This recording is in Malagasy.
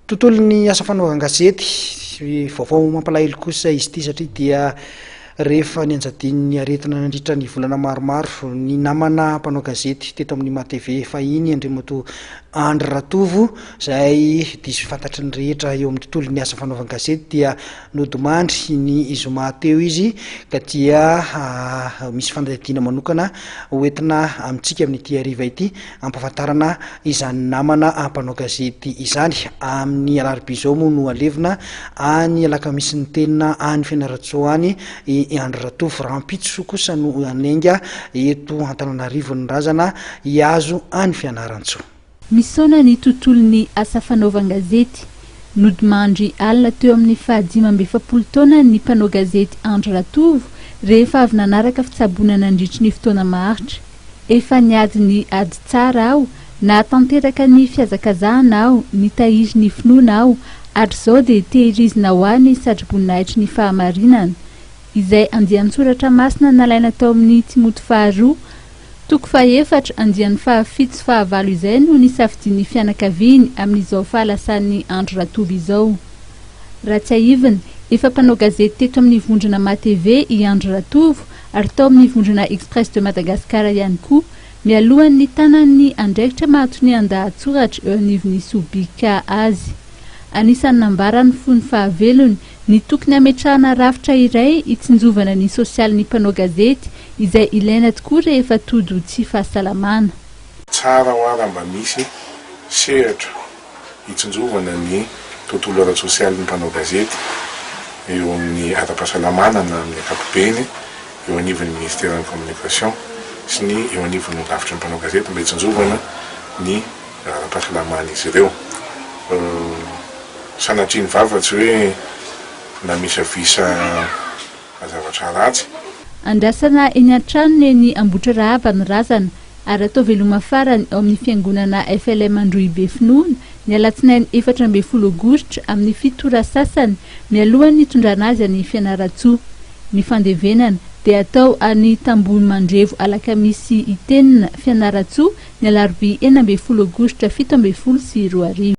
Tontolon'ny asa fanaovan-gazety, vaovao mampalahelo kosa izy ity satria dia rehefa nianjadian'ny aretina nandritra ny volana maromaro ny namana mpanao gazety teto amin'ny MATV fahiny Andriamatoa Andry Ratovo izay diso fantatry ny rehetra eo amin'ny tontolon'ny asa fanaovan-gazety dia nodimandry ny zoma teo izy ka dia misy fanadihadiana manokana hoentina amintsika amin'ity hariva ity Ampahafantarana izany namana mpanao gazety izany. Amin'ny alarobia izao moa no halevina any Alakamisinitenina any Fianarantsoa any i Andry Ratovo. Rahampitso kosa no hanainga eto Antananarivo ny razana hihazo any Fianarantsoa. Misaona ny tontolon'ny asa fanaovan-gazety. Nodimandry alina teo amin'ny faha-45 taonany ny mpanao gazety Andry Ratovo rehefa avy nanaraka fitsaboana nandritry ny fotoana maharitra. Efa niady ny ady tsara aho, nahatanteraka ny fihazakazahana aho, nitahiry ny finoana aho, hatrizao dia tehirizina ho ahy ny satroboninahitry ny fahamarinana. Izay andian-tsoratra masina nalaina tao amin'ny Timoty faharoa, toko fahefatra, andiany fahafito sy fahavalo izay no nisafidian'ny fianakaviany amin'izao fahalasan'i Andry Ratovo izao. Raha tsiahivina, efa mpanao gazety teto amin'ny vondrona MATV i Andry Ratovo ary tao amin'ny vondrona Express de Madagascar ihany koa, mialohan'ny nitanany ny andraikitra maha tonian-dahatsoratra eo anivon'ny Sobika azy. Anisan'ny nambarany fony fahavelony ny tokony hametrahana rafitra iray hitsinjovana ny sosialin'ny mpanao gazety izay ilaina tokoa rehefa tojo tsy fahasalamana. Tsara hoa raha mba misy sehatra hitsinjovana ny tontolo ara-tsosialin'ny mpanao gazety eo amin'ny ara-pahasalamana na amin'ny ankapobeny eo anivon'ny minisiteran'ny Communication sy ny eo anivon'ny holafitry ny mpanao gazety mba hitsinjovana ny ara-pahasalaman'izy ireo. Sanatria ny vava tsy hoe namisavisa zavatra ratsy. Andrasana eny an-tranony eny Ambohitrarahaba ny razana ary atao veloma farany ao amin'ny fiangonana FLM Androhibe Finoana ny alatsinainy 14 aogositra amin'ny fito ora sasany mialohan'ny hitondrana azy any Fianarantsoa. Ny fandevenana dia atao any Tambohimandrevo Alakamisy Itenina, Fianarantsoa ny alarobia 16 aogositra 2017.